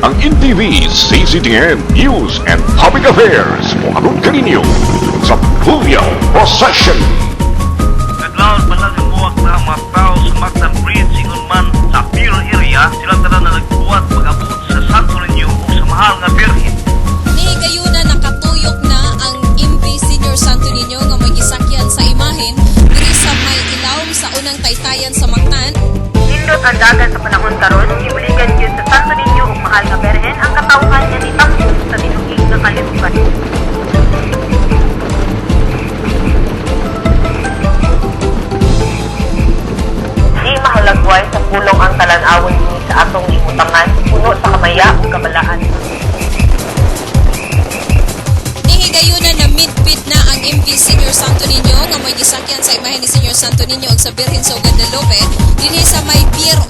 Ang NTV CCTN News and Public Affairs mohatod kaninyo sa Pluvial Procession. Naglaon pa lang ang muwak na ang mga tao sa Mactan Bridge, ingon man sa Pier area, silang tanan na nagbuhat pag-abot sa Santo Niño ug sa Mahal nga Birhen. Nihigayuna, nakatuyok na ang MV Senior Santo Niño nga may gisakyan sa imahen diri sa may ilawom sa unang taytayan sa Mactan. Nindot ang dagan sa panahon karon, gibuligan gyud sa Santo Niño ug Mahal nga Birhen ang katawhan nga nitampo sa tinukig nga kalusugan. Di mahalagway sa pulong ang talan-awon dinhi sa atong limutangan, puno sa kamaya ug kabalaan. Nihigayuna na midbid na ang MV Senior Santo Niño nga may gisakyan sa imahen ni Senior Santo Niño ug sa Birhen sa Guadalupe dinhi sa may Pier